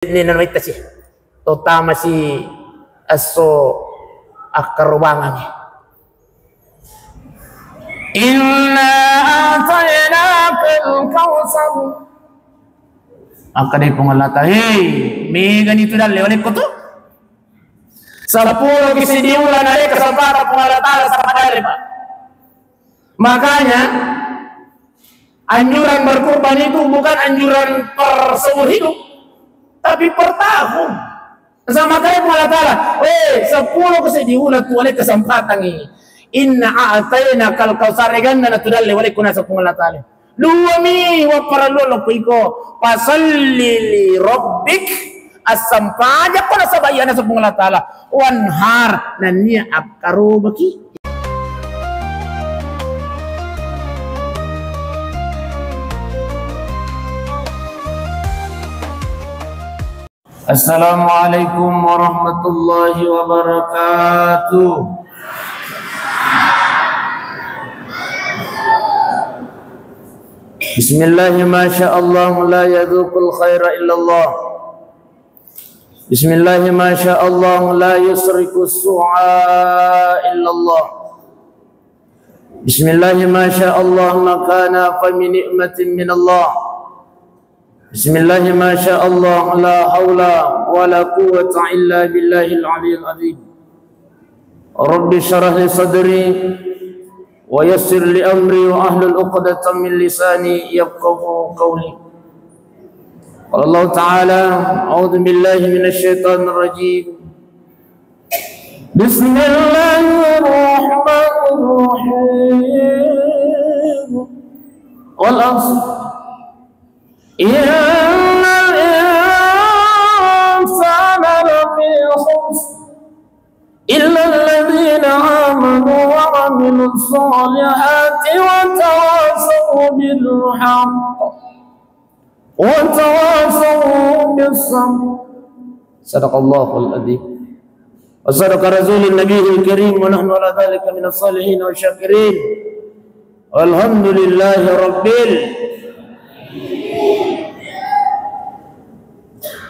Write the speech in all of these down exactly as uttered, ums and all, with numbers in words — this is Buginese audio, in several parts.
Ini namanya sih, terutama si esso akkarobangangnge. Inna a'tainakal kautsar. Akkadai Puang Allah Ta'ala, "Hei, megani tu dalle walekko tu? Seppulo ki seddi uleng nalai kesempatan Puang Allah Ta'ala sama dalle, Pak." Makanya, anjuran berkurban itu bukan anjuran per seumur hidup, tapi per tahun. Sama kaya Puang Allah Ta'ala, "Eh, seppulo ki seddi uleng tu walekko kesempatan ini. Inna a'tainakal kautsar, ganna na tu dalle walekko naseng Puang Allah Ta'ala. Dua mi wapparellu lokko iko, fasalli li rabbik, assempajakko nasaba iya naseng Puang Allah Ta'ala, wanhar, nennia akkarobaki." Assalamualaikum warahmatullahi wabarakatuh. Bismillah, masya Allah, la yadzuqul khaira illallah. Bismillah, masya Allah, la yusriku su'a illallah. Bismillah, masya Allah, ma kana fa min ni'matin minallah. Bismillah, masya Allah, la haula wa la quwwata illa billahil aliyyil azim. Rabbi syrah li sadri wa yassir li amri wa ahlul uqdatan min lisani yafqahu qawli. Qala Allah Ta'ala, a'udzu billahi minasy syaithanir rajim. Bismillahirrahmanirrahim. Wal 'asr. Innal insana lafi khusr. Illa alladhina amanu wa 'amilus shalihati wa tawasaw bil haqq wa tawasaw bis sabr. Sadaqallahul adzim. Wa sadaqa rasulun nabiyil karim wa nahnu ala dzalika minas sholihin wa syakirin. Walhamdulillahi rabbil.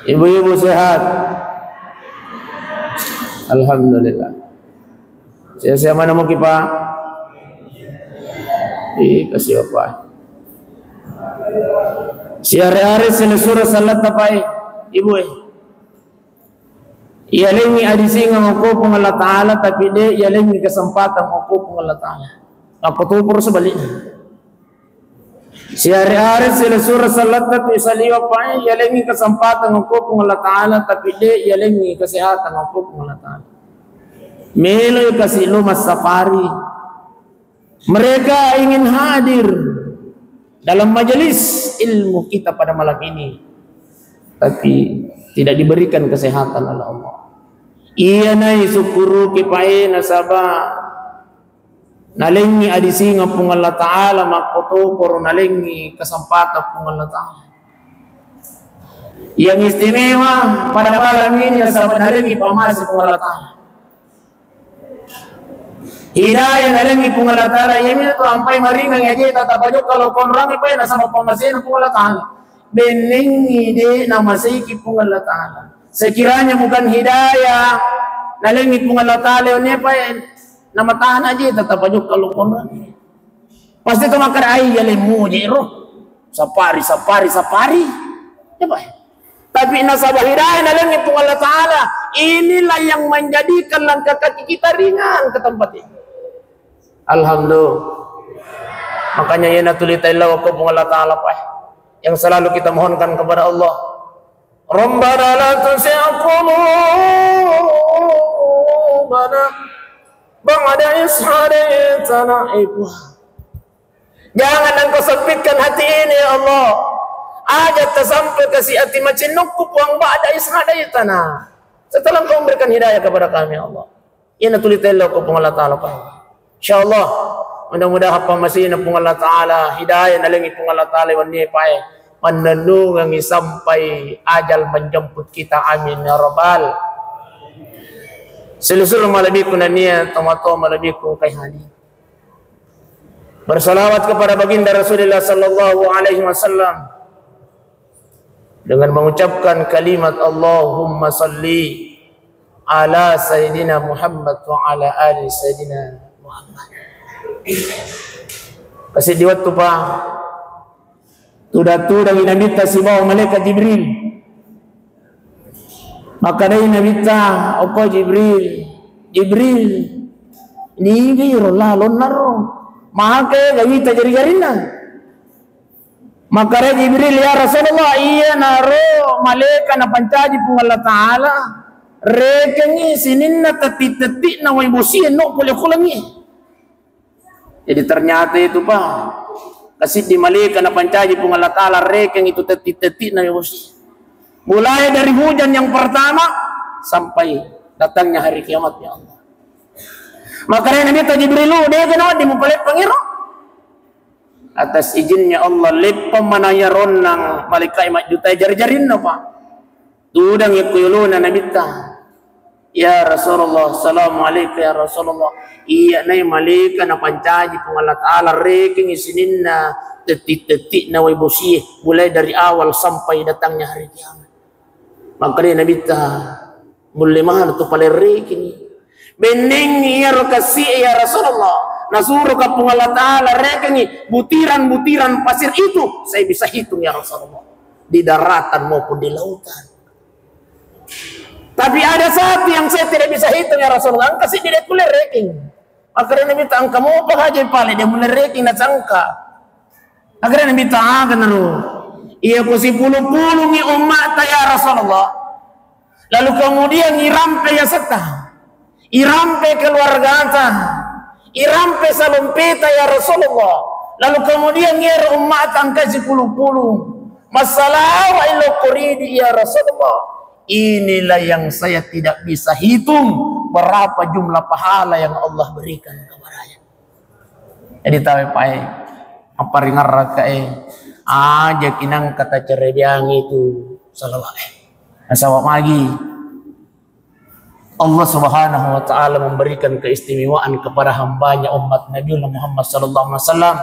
Ibu-ibu sehat? Alhamdulillah. Sia-sia mana muki, Pak? Ih, kasih apa? Siare-are sini surah salat apa, Ibu, eh? Iyalengngi adisingeng okko Puang Allah Ta'ala, tapi de' iyalengngi kesempatan okko Puang Allah Ta'ala. Makkotoparo sebaliknya. Siare-are silessureng sallatta tu isaliwa pae, iyalengngi kesempatan okko Puang Allah Ta'ala, tapi de' iyalengngi kesehatan okko Puang Allah Ta'ala. Meloi kasi lo massafari. Mereka ingin hadir dalam majelis ilmu kita pada malam ini, tapi tidak diberikan kesehatan oleh Allah. Iyanai sukkuruki pae nasaba nalengngi adisingeng Puang Allah Ta'ala, makkotoparo nalengngi kesempatan Puang Allah Ta'ala. Yang istimewa pada malam ini nasaba nalengngi pamase Puang Allah Ta'ala. Hidayah nalengngi Puang Allah Ta'ala, iyami tu ampai maringang aje tata pajokka lao konrangi pae nasaba pamasena Puang Allah Ta'ala. Bennengngi de' namaseiki Puang Allah Ta'ala. Sekiranya bukan hidayah nalengngi Puang Allah Ta'ala, one pae namatana aje tata pajokka lao konrangi. Pasti to makkeda, "Ai, iyalemmu je ro. Sapari, sapari, sapari." Ya, Pak. Tapi nasaba hidayah nalengngi Puang Allah Ta'ala, inilah yang menjadikan langkah kaki kita ringan ke tempat ini. Alhamdulillah. Makanya iyana tuli taellau ko Puang Allah Ta'ala, Pak. Yang selalu kita mohonkan kepada Allah. Rabbana la tuzigh qulubana ba'da idh hadaytana. Eh, Puang. Jangan Engkau sempitkan hati ini, ya Allah. Aja tasampai kasi ati macinnukku, Puang, ba'da idh hadaytana. Setelah Engkau memberikan hidayah kepada kami, ya Allah. Iyana tuli taellau ko Puang Allah Ta'ala, Pak. Insyaallah, mudah-mudahan pamasena Puang Allah Ta'ala, hidayah nalengngi Puang Allah Ta'ala wennie pae, mannennungengngi sampai ajal menjemput kita. Amin ya rabbal. Silessureng malebbiku nennia tomatoa malebbiku engkae hadir. Bersalawat kepada baginda Rasulullah sallallahu alaihi wasallam. dengan mengucapkan kalimat Allahumma salli ala Sayyidina Muhammad wa ala ali Sayyidina Muhammad. Kasi di waktu pa Tuda-tudangi Nabitta sibawa malaikat Jibril. Makkedai Nabitta, "Okko Jibril, Jibril, niga iro lalonna ro? Maka gawita jari-jarinna?" Makkedai Jibril, "Ya Rasulullah, iyanaro malaikat napancaji Puang Allah Ta'ala, rekengngi sininna tetti-tetti'na wai bosie no pole kulengngi." Jadi ternyata itu, Pak, kasiddi malaikat napancaji Puang Allah Ta'ala rekeng itu tetti-tetti'na wai bosi. Mulai dari hujan yang pertama sampai datangnya hari kiamat, ya Allah. Makkedai Nabitta Jibril, "Dega nawedding mupaleppang iro?" Atas izinnya Allah, leppang manaya ronnang malaikat majjuta jari-jarinna, Pak. Tudang yakko yolona Nabitta. "Ya Rasulullah, assalamualaikum ya Rasulullah. Iya nai malaika napancaji Puang Allah Ta'ala rekengngi sininna tetti-tetti'na wai bosie, mulai dari awal sampai datangnya hari kiamat." Makkedai Nabitta, "Mulle maneng tu palerrekengngi. Bennengngi iyaro kasi e ya Rasulullah. Nasuro ka Puang Allah Ta'ala rekengngi butiran-butiran pasir itu, saya bisa hitung ya Rasulullah. Di daratan maupun di lautan." Tapi ada satu yang saya tidak bisa hitung, ya Rasulullah. Engka siddi de' kulle rekeng. Makkedai Nabitta, "Engka mopa haja pale de' mulle rekeng nacangka." Makkedai Nabitta, "Aga naro?" "Iya ko sipulu-pulungngi umma'ta, ya Rasulullah. Lalu kemudian irampe yasetta. Irampe keluargata, irampe salompeta, ya Rasulullah. Lalu kemudian iyaro umma'ta engka sipulu-pulu. Massalawa ilokko ridi, ya Rasulullah. Inilah yang saya tidak bisa hitung berapa jumlah pahala yang Allah berikan kepadanya." Jadi tawe pae, apparingarraka e, aja kinangka tacerebeangi itu salawat e. Nasaba magi Allah Subhanahu wa Ta'ala memberikan keistimewaan kepada hambanya, umat Nabiullah Muhammad sallallahu alaihi wasallam,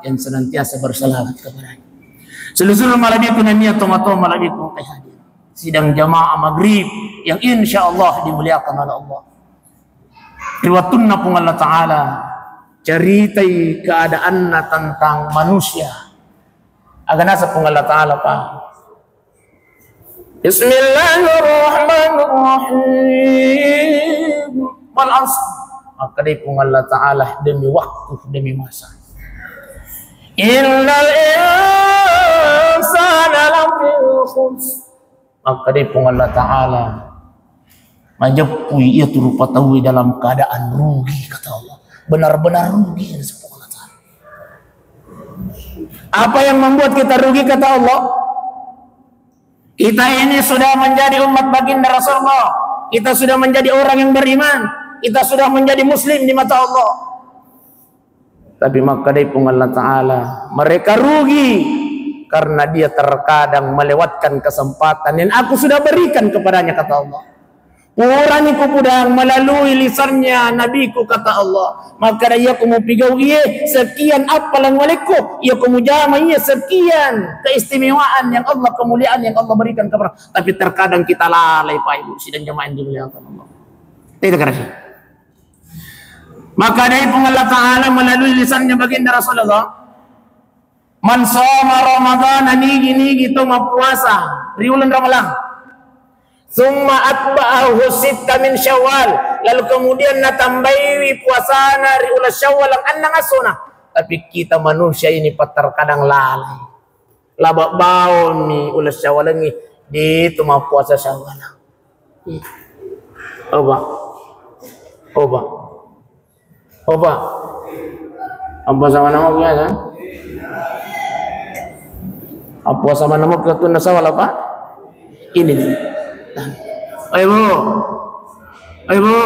yang senantiasa bersalawat kepadanya. Seluruh malaikat dunia, toma-toma malaikat yang hadir. Sidang jamaah maghrib yang insya Allah dimuliakan oleh Allah. Ri wettunna Puang Allah Ta'ala ceritai keadaanna tentang manusia. Aga naseng Puang Allah Ta'ala, Pak? "Bismillahirrahmanirrahim. Wal asr." Makkedai Puang Allah Ta'ala, "Demi waktu, demi masa." "Innal insana lafi khusr." Makkedai Puang Allah Ta'ala, "Majeppui iya tu rupa tauwe dalam keadaan rugi," kata Allah. Benar-benar rugi, naseng Puang Allah Ta'ala. Apa yang membuat kita rugi, kata Allah? Kita ini sudah menjadi umat baginda Rasulullah. Kita sudah menjadi orang yang beriman. Kita sudah menjadi muslim di mata Allah. Tapi makkedai Puang Allah Ta'ala, mereka rugi karena dia terkadang melewatkan kesempatan yang aku sudah berikan kepadanya, kata Allah. Purani kupudang melalui lisannya nabiku, kata Allah. Maka iya ku mupigau iye sekian apa lang walekko, iya ku mujama iye sekian keistimewaan yang Allah, kemuliaan yang Allah berikan kepada. Tapi terkadang kita lalai, Pak Ibu, sidang jamaah yang dimuliakan Allah. Tidak kerasa. Makkedai Puang Allah Ta'ala melalui lisannya baginda Rasulullah, "Man shoma Ramadana," nigi-nigi to mappuasa ri uleng Ramalang, "tsumma atba'ahu sitta min Syawal," lalu kemudian natambaiwi puasana ri uleng Syawal yang annang asona. Tapi kita manusia ini, Pak, terkadang lalai. Laba baomi uleng Syawalengngi, de' tu mappuasa Syawal. Oba. Oba. Oba. Apa sama nama biasa? Apa sama nama ketunna Syawal apa? Ini nih. Ayo, Bu. Ayo, Bu.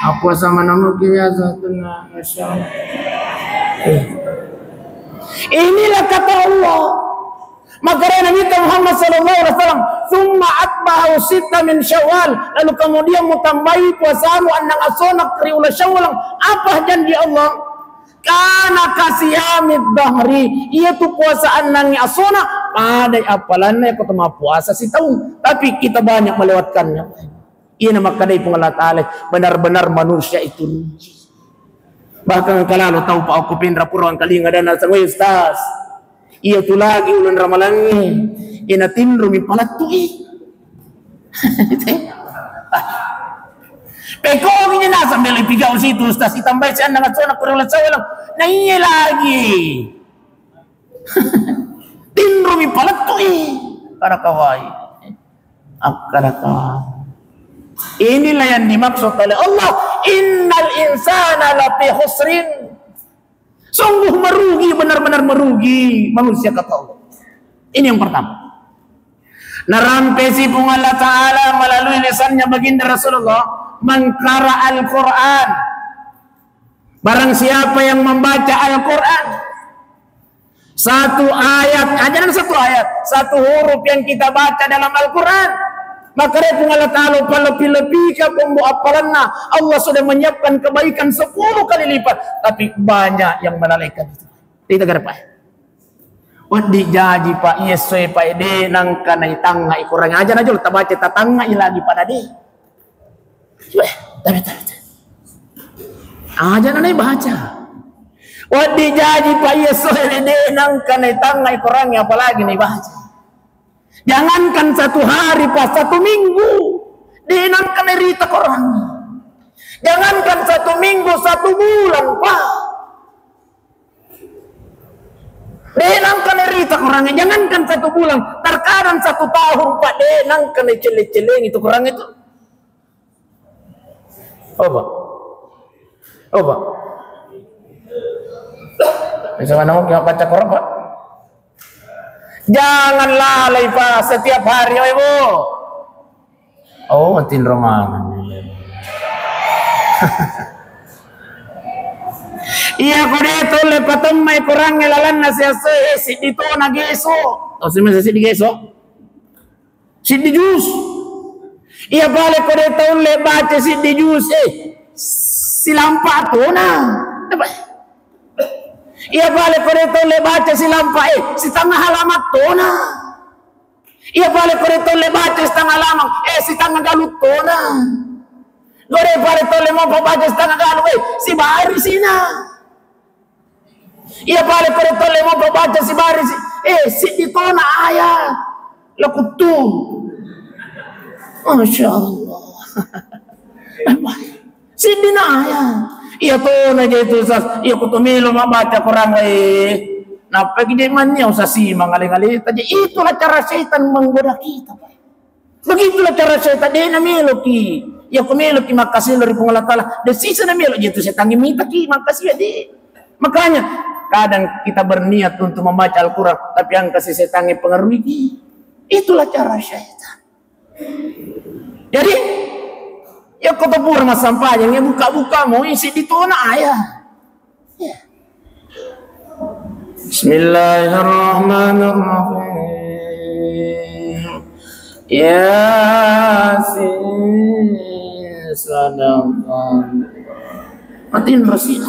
Apa sama nama biasa tunna Syawal? Eh. Inilah kata Allah. Makkedai Nabi Muhammad sallallahu alaihi wasallam, "Tsumma atba'ahu sitta min Syawal," lalu kemudian mutambai puasamu annang asona ri uleng Syawal. Apa janji Allah? "Kana kasiyamid dahri," iyatu puasa annang asona Pada appalanna ko to mappuasa sitaung, tapi kita banyak melewatkannya. Iyana makkadai Puang Allah Ta'ala, benar-benar manusia itu rugi. Bahkan kalau tahu Pak, aku pinra pura angkalinga dan nasang, "Weh, Ustaz, iya tu lagi ulun ramalangnge, ina tinro mi palattu i." Pekogi ni nasang beli pigau situ, Ustaz, itambai si annang asona kurang lecau lang. Nah, iya lagi. Tinro mi palettu i. Kada kawai. Akkada kawai. Inilah yang dimaksud oleh Allah, "Innal insana lafi khusrin." Sungguh merugi, benar-benar merugi manusia, kata Allah. Ini yang pertama. Narampesi Puang Allah Ta'ala melalui lisannya baginda Rasulullah, "Man qara al-Quran." Barang siapa yang membaca Al-Quran, satu ayat, aja satu ayat, satu huruf yang kita baca dalam Al-Quran, maka dia Puang Allah Ta'ala lebih-lebih ke pembawa appalanna. Allah sudah menyiapkan kebaikan sepuluh kali lipat. Tapi banyak yang melalaikan itu. Kita garap. Wedding jaji, Pak, iya essoe, Pak, de nangka naitangngai Quran. Aja najolo tabaca, tatangngai lagi, Pak, na de. Weh, tabe, tabe, tabe. Aja na naibaca. Wedding jaji, Pak, iya essoe, de nangka naitangngai Quran, apalagi naibaca. Jangankan satu hari, Pak, satu minggu, de nangka nairita Quran. Jangankan satu minggu, satu bulan, Pak. De nangka nairita Quran, jangankan satu bulan, terkadang satu tahun, Pak, de nangka naicelle-cellengi itu Quran itu. Oh, Pak. Oh, Pak. Bisa mana mau baca Quran, Pak? Jangan lalai, Pak, setiap hari, oh, Ibu. Oh, matinro maneng. Iya, ko de tolle patemmai Qurangnge lalanna siasoe, eh, siddi tona geso. Tau si mese siddi geso? Siddi jus. Iya pale ko de taulle baca siddi jus, eh, silampa tona. Apa? Iya pale ko de taulle baca silampa, eh, setengah halaman tona. Iya pale ko de tolle baca setengah lamang, eh, setengah galung tona. Ko de pale tolle mopa baca setengah galung, eh, sibarisina. Iya pale ko de tolle mopa baca sibarisi, eh, siddi tona ayat. Lakuttu. Masya Allah. Siddina ayat. Iya tona je itu, Ustaz. Iya ko to melo mabbaca Quran, eh. Nappa ki de mannia usasi mangale-ngale taje. Itulah cara setan menggoda kita, Pak. Begitulah cara setan, de na meloki. Iya ko meloki makkasi lao ri Puang Allah Ta'ala, de sisa na melo je tu setan mitaki makkasi, de. Makanya kadang kita berniat untuk membaca Al-Quran, tapi angka si setan pengaruhi. Itulah cara setan. Jadi, iya ko to pura massampajang, iya buka-buka mo, isi ditona ayat. Iya. Bismillahirrahmanirrahim. Yasin, sadaqallah. Matinro si.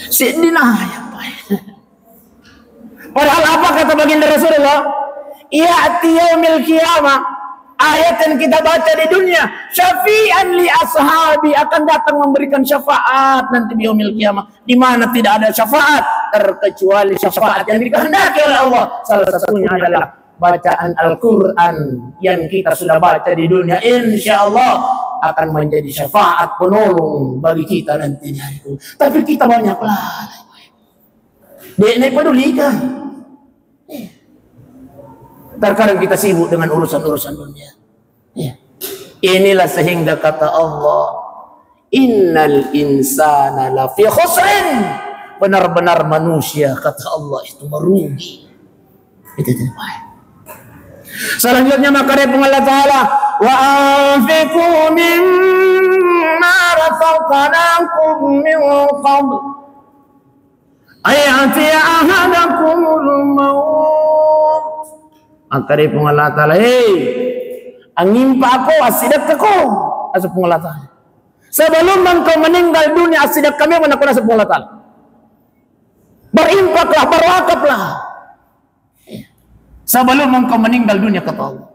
Siddina ayat, Pak. Padahal apa kata baginda Rasulullah? Ya'ti yaumil qiyamah, ayat yang kita baca di dunia, syafi'an li ashabi, akan datang memberikan syafaat nanti di yaumil qiyamah. Di mana tidak ada syafaat terkecuali syafaat yang dikehendaki oleh Allah. Salah satunya adalah bacaan Al-Quran yang kita sudah baca di dunia, insya Allah akan menjadi syafaat penolong bagi kita nanti di hari itu. Tapi kita banyak lalai. De' naipedulikan. Iya. Terkadang kita sibuk dengan urusan-urusan dunia. Iya. Inilah sehingga kata Allah, "Innal insana lafi khusrin." Benar-benar manusia, kata Allah, itu merugi. Itu tidak baik. Selanjutnya maka dia Allah Ta'ala, "Wa anfiqu mimma razaqnakum min qabl." Ayatiya ahadakumul maut. Maka dia Puang Allah Ta'ala, "Hei, angimpako, assidekkako," asa Puang Allah Ta'ala. "Sebelum engkau meninggal dunia, assidekkami mana kuna asa Puang Allah Ta'ala. Berinfaklah, berwakaflah. Sebelum engkau meninggal dunia, kata Allah.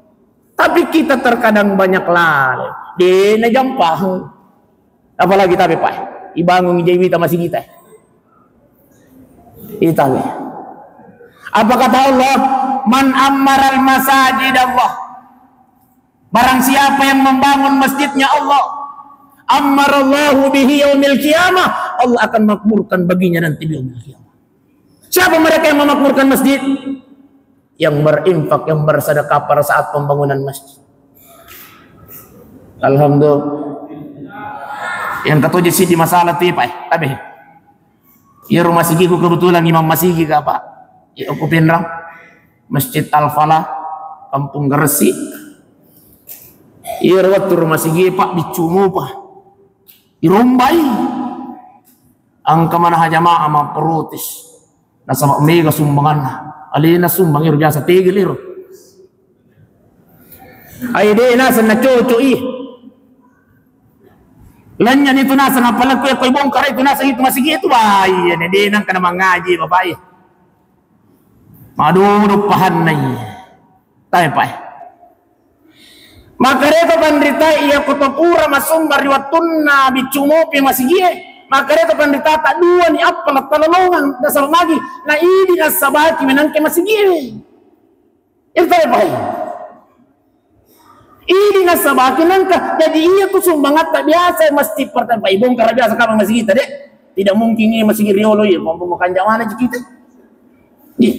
Tapi kita terkadang banyak lalai. Dena jampang. Apalagi tapi, Pak, ibangun jai wita masigita. Itabe. Apa kata Allah? "Man ammaral masajid Allah." Barang siapa yang membangun masjidnya Allah, ammarallahu bihi yaumil qiyamah, Allah akan makmurkan baginya nanti di yaumil qiyamah. Siapa mereka yang memakmurkan masjid? Yang berinfak, yang bersedekah pada saat pembangunan masjid. Alhamdulillah. Yang ketujuh sih di masalah tuh, Pak, eh, tapi iya rumah sigiku kebetulan imam masigi ka, Pak. Iya, aku Pinrang. Masjid Al-Falah, Kampung Gresik. Iya, waktu rumah sigi, Pak, biccumu, Pak. Dirombai. Engka mana jamaah mapprotes. Nasaba mega sumbanganna. Alena sumbang ero biasa tegel ero. Ai de naseng nacocok i. Lanynya ni tu naseng, apalagi ko ibongkar itu naseng itu masigi itu, wah, iya ne de nangka na mangaji bapak i. Madodo pahanna i. Tae pae. Makkareto panrita, iya ko to pura masumba ri wettunna biccu mopi masigie, makkareto panrita, ta duani appa lettalolongang, nasaba magi na idi nassabaki menangke masigie. Ero tale pae. Idi nassabaki nangka, jadi iya tu sumbangatta biasa mesti pertama ibongkar biasa kamma masigita, de. Tidak mungkin iya masigi riolo iya, mampu makanjak mana kita. Iya.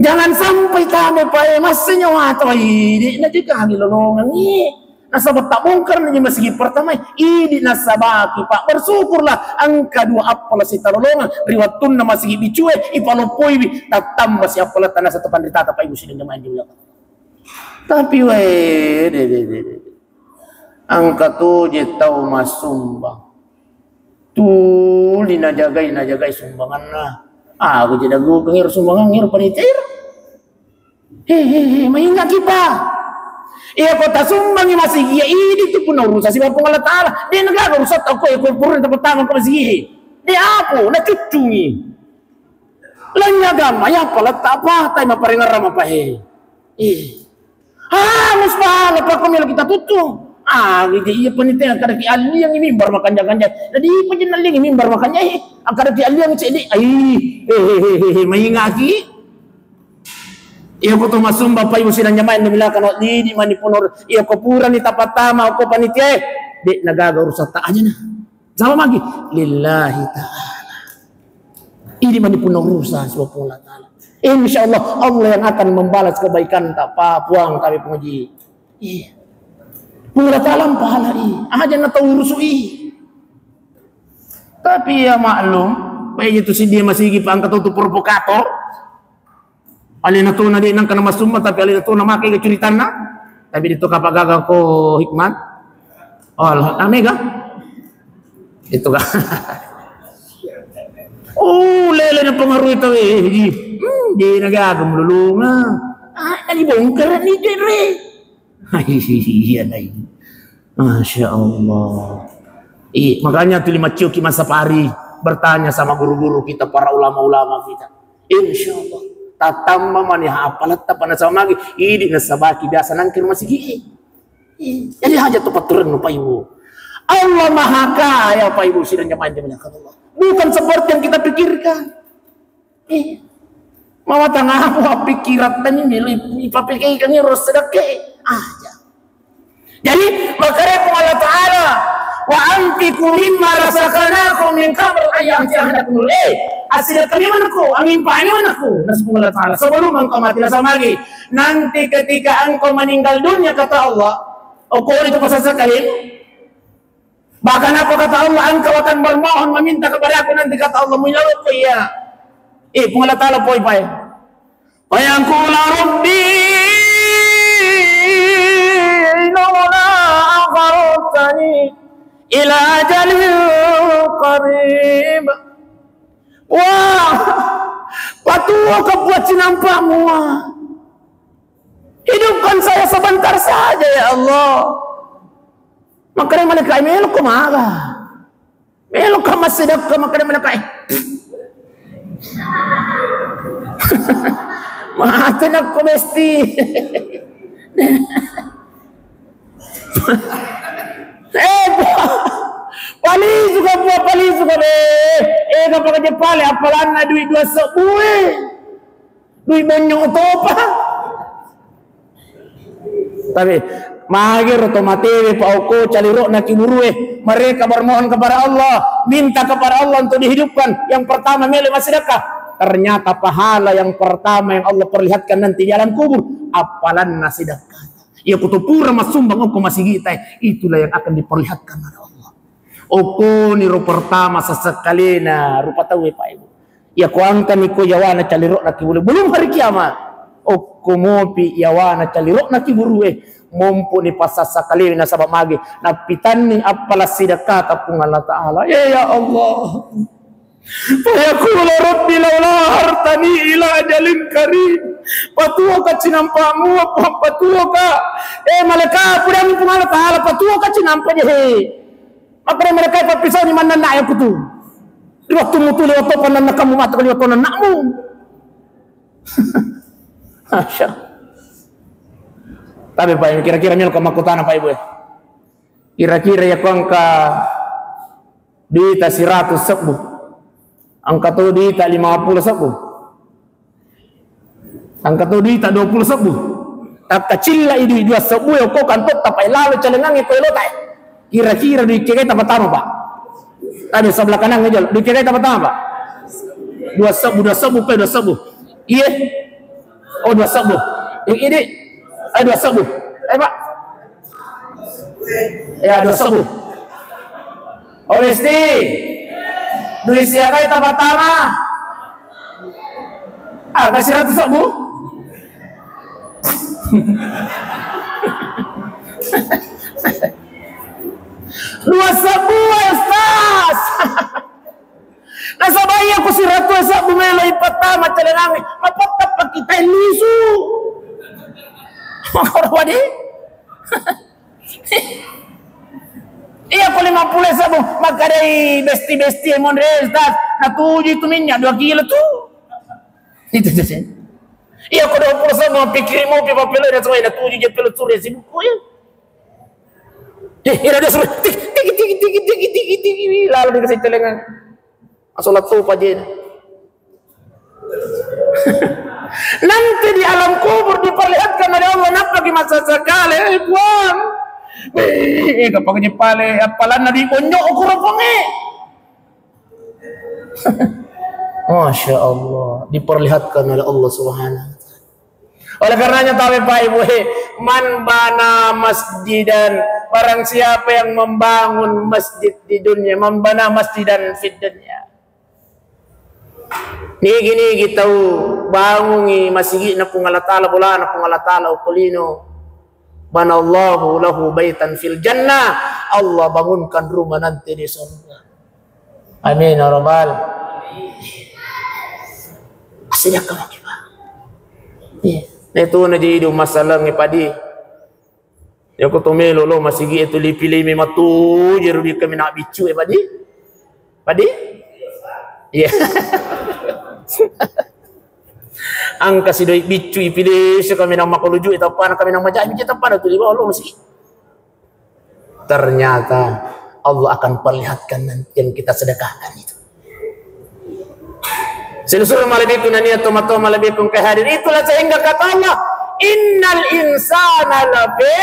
Jangan sampai tame pae massa nyawa to, idi na juga kami lolongengi. Nasaba tabongkar ni masigi pertama, idi nasabaki, Pak. Bersyukurlah engka dua appola sitalolongang ri wettunna masigi bicue, ipaloppoiwi, tattamba si appola tanasa tu panritata, Pak, Ibu sidang jamaah yang dimuliakan. Tapi wae, de, de, de, de. Engka toje tau massumbang. Tuli najagai, najagai sumbanganna. Aku je dagu kengir sumbangan ngir panitia. He, he, he, maingaki, Pak. Iya ko tasumbangi masigi, iya idi tu punna urusan sibawa Puang Allah Taala. De na gaga urusan tau ko, iya ko purun ta pertama ko masigi. De apa, na cuccungi. Lanya agama, iya apa letak apa, tai maparengerang apa he. Eh. Ah, muspala, Pak, ko melo kita tuttu. Ah, gitu, iya panitia, kada ki alliang mimbar makanja-kanja. Jadi, apa je nalliang mimbar makanja, eh. Ah, kada ki alliang cedde. Ai, eh, eh, eh, eh, eh, maingaki. Iya ko to masumba, Pak, Ibu sidang jamaah yang dimuliakan Allah, idi mani punor, iya ko purani tapattama ko panitia, eh. De na gaga urusan ta aja na. Sama magi lillahi ta'ala. Idi mani punna urusan sibawa Puang Allah Taala. Insya Allah, Allah yang akan membalas kebaikan ta, Pak, Puang, tapi penguji. Iya. Puang Allah Taala mpala i. Aja na tau urusu i. Tapi ya maklum, baik itu si dia masigi pangkat tu provokator. Alena tona de nangka na masumma, tapi alena tona makai ga curitanna. Tapi de to kapagaga ko hikmat. Oh, Allah, ame ga? Itu ga. Oh, lele na pengaruh itu, eh, ji. Hmm, de na gaga mulolonga. Ah, na dibongkar ni de re. Iya, nai. Masya Allah. Ih, makanya tu lima cioki masa pari bertanya sama guru-guru kita, para ulama-ulama kita. Insya Allah. Tatamma mani apaletta pada sama lagi. Idi nasabaki biasa nangkir masigi. Ih, jadi hajat tu paturan lupa ibu. Allah Maha Kaya, Pak, Ibu sidang jamaah yang dimuliakan Allah. Bukan seperti yang kita pikirkan. Eh, mama tangaku appikirat tani melo ipapikirkan ro sedekah aja. Jadi, makare Puang Allah Taala, "Wa anfiqu mimma razaqnakum min qabl an ya'tiya ahadakumul." Eh, asidekah ni manakku, angin pani manakku, nasib Puang Allah Taala. Sebelum engkau mati, nasab magi. Nanti ketika engkau meninggal dunia, kata Allah, oh, kau itu pasal sekali. Bahkan apa kata Allah, engkau akan bermohon meminta kepada aku nanti, kata Allah, menyalurku iya. Eh, Puang Allah Taala poi pai. Fayaqula rabbi laula akhartani ila ajalin qarib. Wah, patuo ke buat sinampakmu. Hidupkan saya sebentar saja ya Allah. Makkeda malaika, "Melo ko maga? Melo ko massidekka?" Makkeda malaika, eh. Mate nakko besti. Eh, Puang. Palisuka, Puang, palisuka, be. Eh, kapang je pale, apalanna dui dua sebbu, eh. Dui bonyok topa. Tapi, magero to matewe, Pak, okko, calirokna kiburue. Mereka bermohon kepada Allah, minta kepada Allah untuk dihidupkan. Yang pertama, melo massedekah. Ternyata pahala yang pertama yang Allah perlihatkan nanti di alam kubur, apalanna sedekah. Iya, kutu pura massumbang okko masigita, itulah yang akan diperlihatkan oleh Allah. Okkoniro pertama sasakkalena rupa tauwe, Pak, Ibu. Iya, ko angkani ko yawana calirokna kiburue, belum hari kiamat. Okko mopi yawana calirokna kiburue, mompo ni pasasakkalena, nasaba mage napitanni appala sidekkata Puang Allah Ta'ala. Eh, ya Allah. Fayaqulu rabbi laula akhartani ila ajalin qarib. Patuoka cinampa mua, Puang, patuoka. Eh, malaika, pudami Puang Allah Ta'ala, patuoka cinampa je, he. Makkeda malaika, pappisauni mannanna ya kutu. Di waktu mutuli, waktu pannanna kamu matu, di waktu nannakmu. Masya. Tapi, Pak, kira-kira melo makkutana, Pak, Ibu, eh. Kira-kira ya ko engka duita siratu sebbu, engka to duita lima puluh sebbu, engka to duita dua puluh sebbu. Takkacilla i dui dua sebbu, ya ko kantotta, Pak, lalo calengangnge ko elota, eh. Kira-kira dui kegai tapatama, Pak? Aduh, sebelah kanan aja, dui kegai tapatama, Pak? Dua sebbu, dua sebbu, Pak, dua sebbu. Iya. Oh, dua sebbu. Yang ini, eh, dua sebbu. Eh, Pak. Ya, dua sebbu. Oh, besti. Dui siagai tapatama. Ah, kasih ratu sebbu. Dua sebbu, Ustaz. Nasaba iya ko siratu sebbu melo ipattama calengangnge, mapattappa kita lisu. Makoro wadi. Iya ko lima puluh sebbu, makkadai besti-besti e, monre, Ustaz, natuju itu minyak dua kilo tu. Itu saja. Iya ko dua puluh sebbu, mappikiri mopi, papelo, dan semua, natuju je pelo sure sibuk ko, ya. Eh, ira dia suruh, tiki, tiki, tiki, lalu dikasih telenga. Asolat tu pajena. Nanti di alam kubur diperlihatkan oleh Allah, nappa ki masa sekali, eh, Puang. Eh, eh, kapang je pale, apalanna di bonyok ukuran ponge. Masya Allah, diperlihatkan oleh Allah Subhanahu wa Ta'ala. Oleh karenanya, tawe, Pak, Ibu, he, man bana masjidan, barang siapa yang membangun masjid di dunia, man bana masjidan fid dunia. Nigi-nigi tau bangungi masigi'na Puang Allah Ta'ala, bolana Puang Allah Ta'ala, okko lino. Banallahu lahu baitan fil jannah. Allah bangunkan rumah nanti di surga. Amin ya rabbal. Asli, Pak. Iya. Itu na jadi masalah, Pak, di. Ya, ko to melo lo masigi itu lipi-lipi matu, jeru di kami nak bicu, eh, Pak, di. Pak, di. Iya. Angka si doi bicu ipilih, si kami nang makoluju, eh, tapana kami nang majami, eh, tapana tu di bawah lo masigi. Ternyata Allah akan perlihatkan nanti yang kita sedekahkan itu. Selusur malebbiku nania toma-toma malebbiku engka hadir, itulah sehingga kata Allah, "Innal insana lafi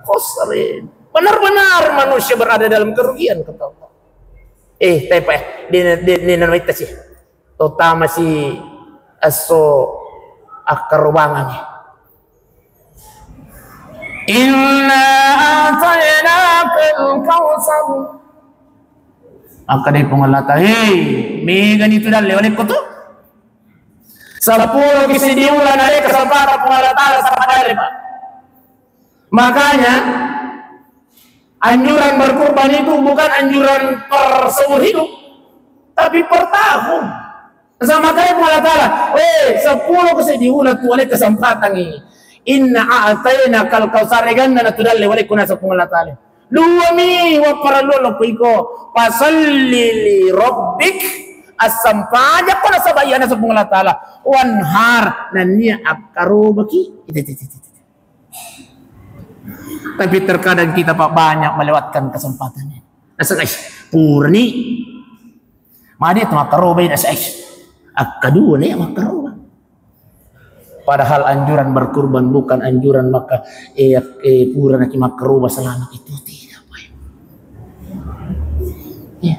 khusrin." Benar-benar manusia berada dalam kerugian, kata Allah. Eh, tepa, eh, di, di, di, di, sih. Terutama si esso akkarobangan. Inna a'tainakal kautsar. Maka dari Puang Allah Ta'ala, hei, megani tu dalle oleh ko tu. Seppulo ki siddi uleng naleka sapara Puang Allah Ta'ala sama dalle, Pak. Makanya, anjuran berkurban itu bukan anjuran per seumur hidup, tapi per tahun. Sama kaya Puang Allah Ta'ala, eh, seppulo ko seddi uleng tu wale kesempatan ini. Inna a'tainakal kautsar, ganna na tu dalle wale kuna sa Puang Allah Ta'ala. Dua mi wapparallu lo ko iko, fasalli li rabbik, Assampajakko nasaba iyana Puang Allah Ta'ala. Wanhar, nennia akkarobaki. Tapi terkadang kita, Pak, banyak melewatkan kesempatan ini. Nasaba, "Ih, purani." Magi tu makkaroba ini, "Ih, akkadua ni makkaroba." Padahal anjuran berkurban bukan anjuran maka, eh, eh, purana ki makkaroba selama itu, tidak, Pak. Ya.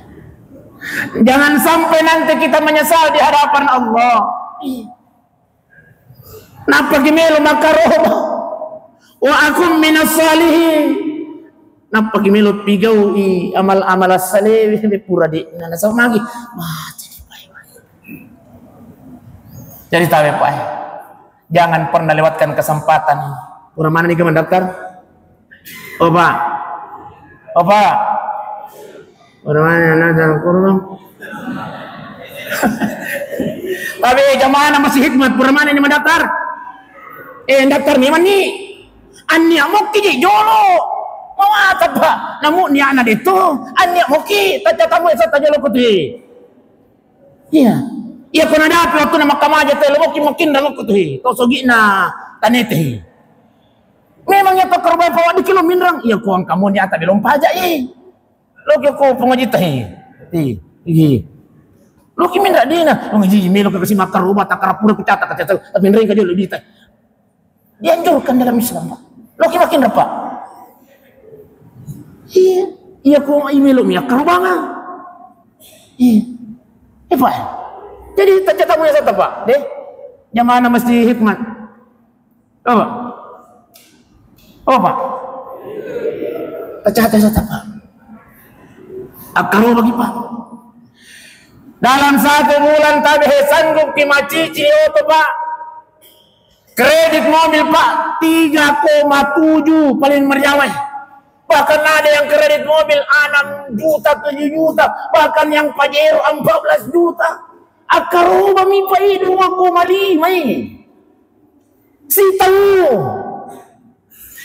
Jangan sampai nanti kita menyesal di hadapan Allah. Iya. Nappaki melo makkaroba. Wa akun minas salihin. Nappaki melo pigau'i amal-amal salewe, pura de'na. Nasaba magi? Mate ni, Pak. Jadi tabe, Pak. Jangan pernah lewatkan kesempatan. Pura mana ni ke mendaftar? Oh, Pak. Oh, Pak. Pura mana ni mendaftar? Tapi jamaah masih hikmat, pura mana ni mendaftar? Eh, daftar ni mani. Annia mokki ji jolo. Mawata, Pak. Namu ni ana deto. Annia mokki, taca tamu esa tajolo kuti. Iya. Iya, ko nadapi wattunna makkamaja telo, mokki-mokkinrang okko tu, he. To sogi'na tanete, he. Memang iya to karobang pawaddi kilo minrang, iya ko engka moni ata belong paja, he. Loki ko pengaji ta, he. He. Iya. Loki minrang dina, pengaji melo kasi makkaroba, takara pura kucata, kacata, tapi minrang ka jolo dita. Dianjurkan dalam Islam, Pak. Loki makin repa. Iya, iya ko imelo mi akkarobanga. Iya. Eh, Pak. Jadi taca tamu ya sata, Pak. Deh. Jamaah masjid hikmat. Apa? Apa, Pak? Taca tamu ya sata, Pak. Akkarobaki, Pak. Dalam satu bulan tabe sanggup ki macici oto, Pak. Kredit mobil, Pak, tiga koma tujuh paling meriah, weh. Bahkan ada yang kredit mobil enam juta, tujuh juta, bahkan yang Pajero empat belas juta. Akkarobami, Pak, dua koma lima ini. Sitahu.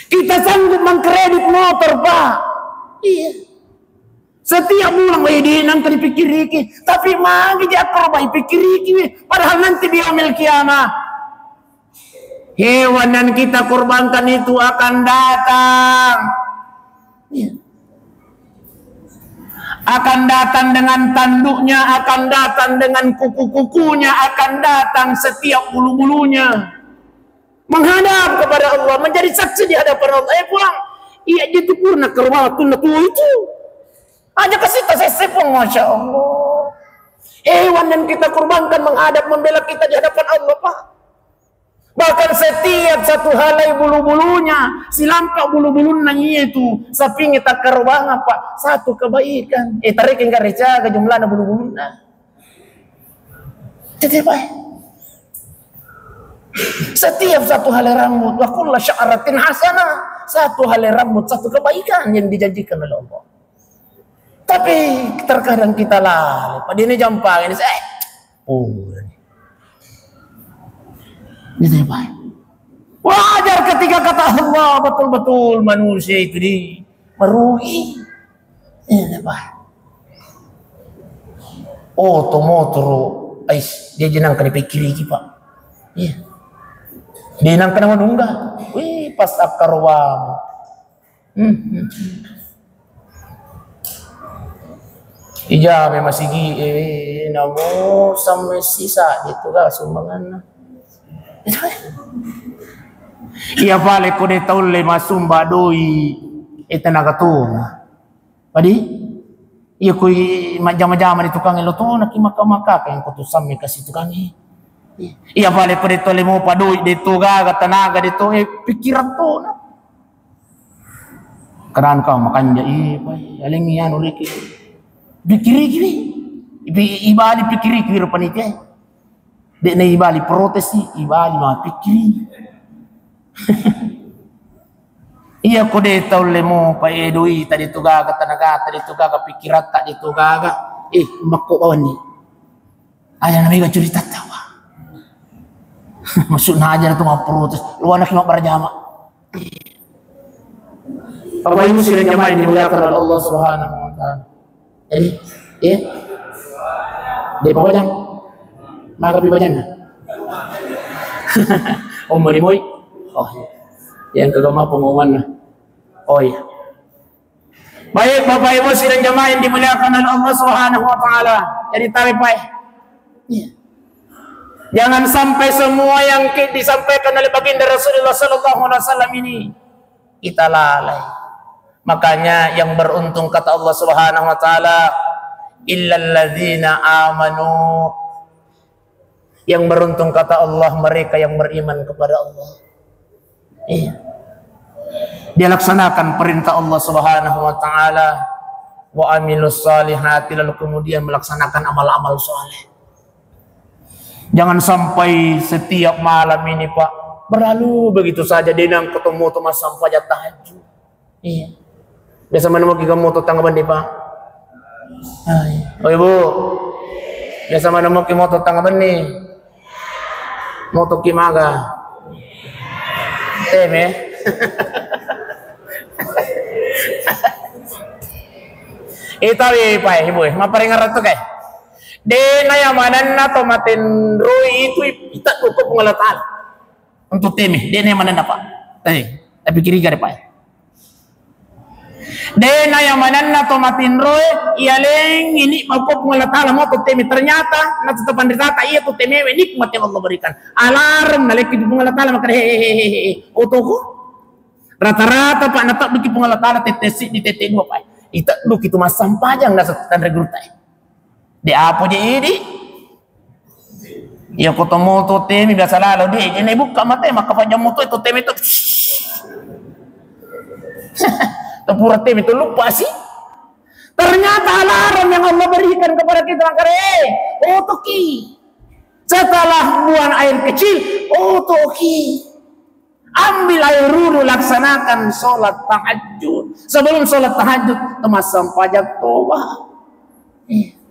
Kita sanggup mengkredit motor, Pak. Iya. Setiap bulan, weh, di nang dipikkiriki. Tapi magi di akkarobai pikkiriki, weh. Padahal nanti di yaumil kiamah, hewan yang kita korbankan itu akan datang. Iya. Akan datang dengan tanduknya, akan datang dengan kuku-kukunya, akan datang setiap bulu-bulunya. Menghadap kepada Allah, menjadi saksi di hadapan Allah. Eh, Puang, iya ji tu purana karobang wattunna tuo itu. Aja kasih ta sesse, Puang, Masya Allah. Hewan yang kita kurbankan menghadap membela kita di hadapan Allah, Pak. Bahkan setiap satu helai bulu-bulunya, silampa bulu-bulunna itu, sapingi takkarobanga, Pak, satu kebaikan. Eh, tarekeng gareca ke jumlahna bulu-bulunna. Jadi, Pak, setiap satu helai rambut, wa kullu sya'ratin hasanah, satu helai rambut, satu kebaikan yang dijanjikan oleh Allah. Tapi terkadang kita lalai, Pak, ini jampang ini, eh, oh, ini, Pak. Wajar ketika kata Allah, betul-betul manusia itu di merugi. Iya, Pak. Oto, motoro, ais, dia jenang kena pikiriki, Pak. Iya. Dia nang kena menungga. Wih, pas akkarobang. Hmm, hmm, hmm. Ija memang sigi, eh, namo sampai sisa itu ga sumbanganna. Iya pale ko de taulle masumba doi, eh, tenaga tona. Padi? Iya, kui majjama-jama di tukang lo tona ki maka-maka, kan ko tu sampai kasih tukang. Iya pale ko de taulle mopa doi, de to gaga tenaga, de to, eh, pikiran tona. Kadang kau makanja, ih, pai, alengi anu riki. Pikiriki, wi. Ibi-, ibali pikiriki, wiro panitia. Dek na ibali protes, ibali ma pikiri. Iya ko de taulle mopa, eh, doi ta de to gaga, tenaga ta de to gaga, pikiran ta de to gaga. Eh, makko bawani. Aja na mega curita tawa. Maksudna aja tu mapprotes. Luana ki mabbarajama. Bapak Ibu sidang jamaah yang dimuliakan oleh Allah Subhanahu wa Ta'ala. Jadi, ya. Dé' pabajang. Maka pi bajanna. Omori moi. Oh, iya. Yang kagama pengumumanna. Oh, iya. Baik, Bapak Ibu sidang jamaah yang dimuliakan oleh Allah Subhanahu wa Ta'ala. Jadi, tabe, Pak. Iya. Jangan sampai semua yang ki-, disampaikan oleh Baginda Rasulullah Sallallahu Alaihi Wasallam ini kita lalai. Makanya, yang beruntung, kata Allah Subhanahu wa Ta'ala, "Illalladzina amanu." Yang beruntung, kata Allah, mereka yang beriman kepada Allah. Iya. Dia laksanakan perintah Allah Subhanahu wa Ta'ala, wa amilus salihati, lalu kemudian melaksanakan amal-amal soleh. Jangan sampai setiap malam ini, Pak, berlalu begitu saja, dé' nengka to moto massampajang tahajud. Iya. Biasa mana moto ki moto tengnga benni, Pak? Hai. Oh, Ibu. Biasa mana moto ki moto tengnga benni? Moto ki maga? Teme. Itawi, Pak, Ibu, mapparingerang tu, kai. Dé' nayamanenna to matenroi itu ita' ko Puang Allah Ta'ala. Untuk teme, dé' nayamanenna, Pak. Eh, tapi kiri gare, Pak. Dé' nayamanenna to matenroe, iya leng ini mako Puang Allah Ta'ala moto teme. Ternyata, na tetap panritata, iya tu teme we nikmat yang Allah berikan. Alarm nalekki Puang Allah Ta'ala, maka, he, he, he, he, he. Otoko. Rata-rata, Pak, natedduki Puang Allah Ta'ala tette' siddi, tette' dua, Pak. Itedduki tu massampajang, nasa tanre gurutta. Dé' apa je idi. Iya, ko to moto teme biasa lalo, dé', dé' naibukka mate, maka pajang moto itu teme itu. Tepura teme itu lupa sih. Ternyata alarm yang Allah berikan kepada kita, maka, eh, otoki. Setelah buang air kecil, otoki. Ambil air wudhu, laksanakan sholat tahajud. Sebelum sholat tahajud, massampajang toba. Iya.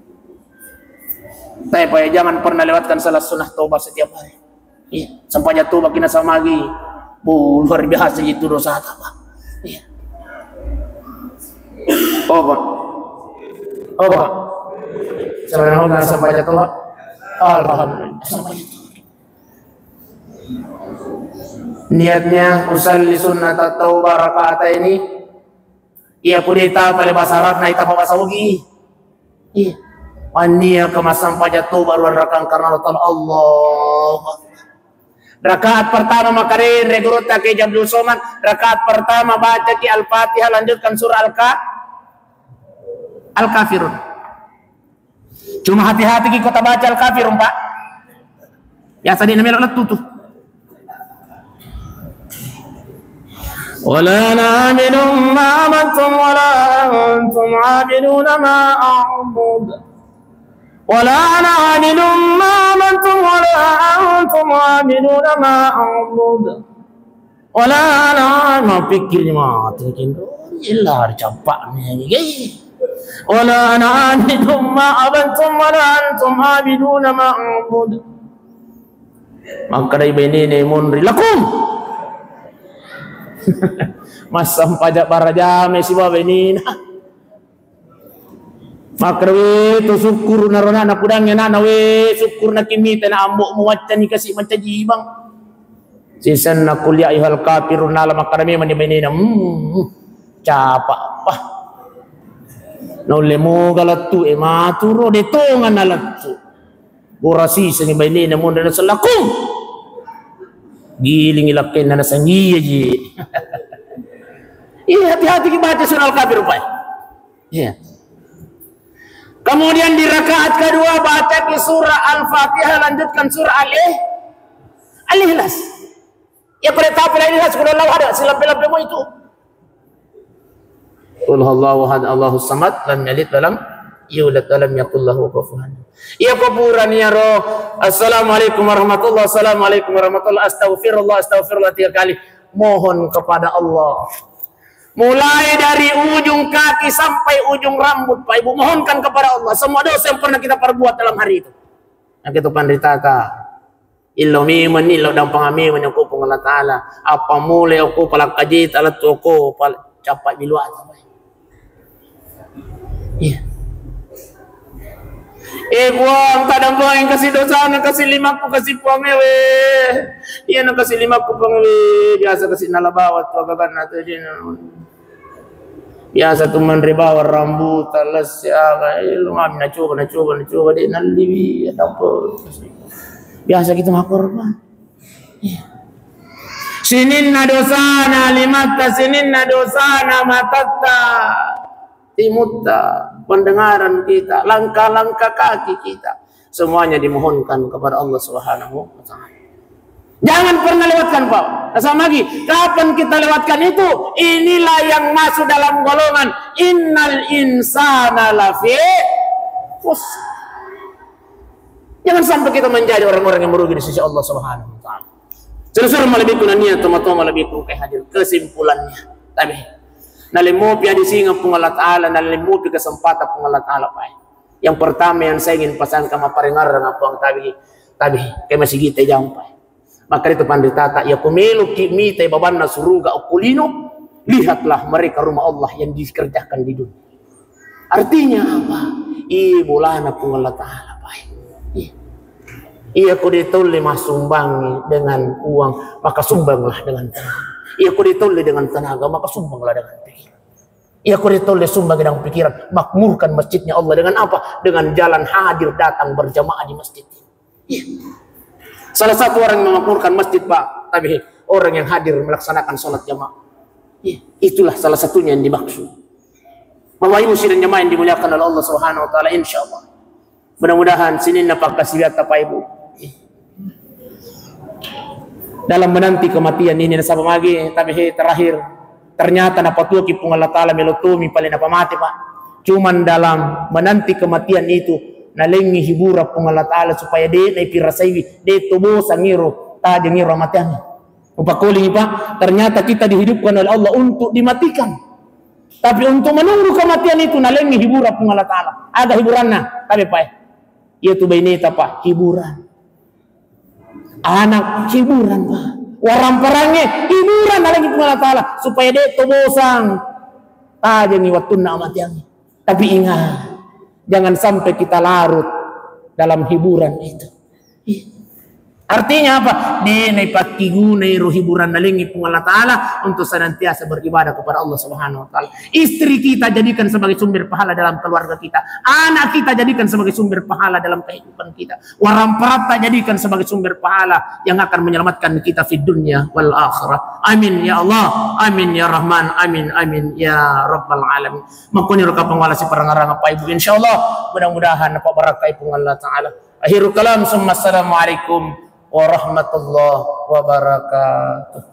Tapi, Pak, ya, jangan pernah lewatkan salat sunnah toba setiap hari. Iya, sampajang toba kina samagi. Bu, luar biasa itu dosa apa, Pak. Iya. Oh, Pak. Oh, Pak. Sampajang toba. Alhamdulillah. Sampajang toba. Niatnya usalli sunnata taubah rakaataini, iya pudita pale bahasa Arabna, ita bahasa Ugi. Iya. Mannia ke massampajang toba ruang rakang karena Allah Ta'ala. Allahu Akbar. Rakaat pertama makarere gurutta ke Abdul Somad, rakaat pertama baca ki Al-Fatihah, lanjutkan surah Al-Ka-, Al-Kafirun. Cuma hati-hati ki ko tabaca Al-Kafirun, Pak. Biasa dé' namelo lettu tu. ولا أنا عابد ما عبدتم ولا أنتم عابدون ما أعبد. ولا أنا عابد ما عبدتم ولا أنتم عابدون ما أعبد. Wala ana, mapikkirni matu kinrori, illa ricappa'ni gai. Wala ana abidum ma abattum wala antum abiduna ma a'bud. Makkedai bainena monri, lakum. Massampaja barajame sibawa bainena. Makkeda, "We, to sukkuru naro na, napudangngi ana'na, we, sukkuru nakimita na ambo'mu waccani kasi mancaji bang." Sisenna qul ya ayyuhal kafirun nala makkeda memang ni bainena, "Hmm, capa pa." Naulle moga lettu e maturo de tonga na lettu. Gora sisengi bainena monri nasellakung. Gilingi lakkenna nasengi ji. Iya, hati-hati ki baca surah Al-Kafir, Pak. Iya. Kemudian di rakaat kedua baca ki surah Al-Fatihah, lanjutkan surah Al-, Al-Ikhlas. Ya, pada tahap Al-Ikhlas, qul huwallahu ahad, silampe-lampemu itu. Qul huwallahu ahad, Allahus samad, lam yalid wa lam yulad wa lam yakul lahu kufuwan. Iya, ko purani iyaro, "Assalamualaikum warahmatullah, assalamualaikum warahmatullah, astaghfirullah, astaghfirullah," tiga kali. Mohon kepada Allah. Mulai dari ujung kaki sampai ujung rambut, Pak Ibu, mohonkan kepada Allah semua dosa yang pernah kita perbuat dalam hari itu. Nah, kita panritaka. Illau memang ni, illau dampang memang ni ko Puang Allah Ta'ala. Apa mulai ko palakka jita lettu ko pal-, cappa biluata. Iya. Eh, Puang, kadang Puang yang kasih dosana, kasih limakku, kasih Puang ewe. Iya, na kasih limakku, Puang ewe. Biasa kasih nala bawa tu agaganna tu, biasa tu manre bawa rambutan, lesse, aga. Eh, lu mami, na coba, na coba, na coba, dek, nalliwi, ada apa? Biasa kita makorban. Iya. Sininna dosana limatta, sininna dosana matatta, timutta, pendengaran kita, langkah-langkah kaki kita, semuanya dimohonkan kepada Allah Subhanahu wa Ta'ala. Jangan pernah lewatkan, Pak. Sama lagi, kapan kita lewatkan itu, inilah yang masuk dalam golongan innal insana lafi khusr. Jangan sampai kita menjadi orang-orang yang merugi di sisi Allah Subhanahu wa Ta'ala. Selesai malebbiku nania, toma-toma lebbiku kai hadir. Kesimpulannya, tabe, nalemmopi adisingeng Puang Allah Ta'ala, nalemmopi kesempatan Puang Allah Ta'ala, Pak. Yang pertama yang saya ingin pesankan, mapparengareng Puang, tabe, tabe, ke masigi te jampai. Maka itu panritata, ya ku meloki mitai babanna suruga okko lino, lihatlah mereka rumah Allah yang dikerjakan di dunia. Artinya apa? Iya bolana Puang Allah Ta'ala, Pak. Iya. Iya, ko de tolle massumbangi dengan uang, maka sumbanglah dengan tenaga. Iya, ko de tolle dengan tenaga, maka sumbanglah dengan pikiran. Iya, ko de tolle sumbang dengan pikiran, makmurkan masjidnya Allah dengan apa? Dengan jalan hadir datang berjamaah di masjid. Iya. Salah satu orang yang memakmurkan masjid, Pak, tabe, orang yang hadir melaksanakan sholat jamaah. Iya. Itulah salah satunya yang dimaksud. Bapak Ibu sidang jamaah yang dimuliakan oleh Allah Subhanahu wa Ta'ala, insya Allah. Mudah-mudahan sininna pakkasiwiatta, Pak, Ibu. Dalam menanti kematian ini, nasaba magi, tabe, terakhir, ternyata napatuoki Puang Allah Ta'ala, melo tomi pale napamate, Pak. Cuman dalam menanti kematian itu, nalengngi hiburan Puang Allah Ta'ala supaya de naipirasaiwi, de to bosang iro, tajeng iro amateangnge. Upakkolingi, Pak, ternyata kita dihidupkan oleh Allah untuk dimatikan. Tapi untuk menunggu kematian itu, nalengngi hiburan Puang Allah Ta'ala. Aga hiburanna? Tabe, Pak, eh. Iya tu baineta, Pak, hiburan. Anak hiburan, Pak. Waramparangnge hiburan, nalengngi Puang Allah Ta'ala supaya de to bosang. Tajengngi wattunna amateangnge. Tapi ingat, jangan sampai kita larut dalam hiburan itu. Artinya apa? De naipakkigunai ro hiburan nalengngi Puang Allah Ta'ala untuk senantiasa beribadah kepada Allah Subhanahu wa Ta'ala. Istri kita jadikan sebagai sumber pahala dalam keluarga kita. Anak kita jadikan sebagai sumber pahala dalam kehidupan kita. Waramparatta jadikan sebagai sumber pahala yang akan menyelamatkan kita fid dunya wal akhirah. Amin ya Allah, amin ya Rahman, amin, amin ya Rabbal Alamin. Makkoniro kapang wala siparangarang apa ibu. Insya Allah, mudah-mudahan apa barakai Puang Allah Ta'ala. Akhirul kalam, summa assalamualaikum warahmatullahi wabarakatuh.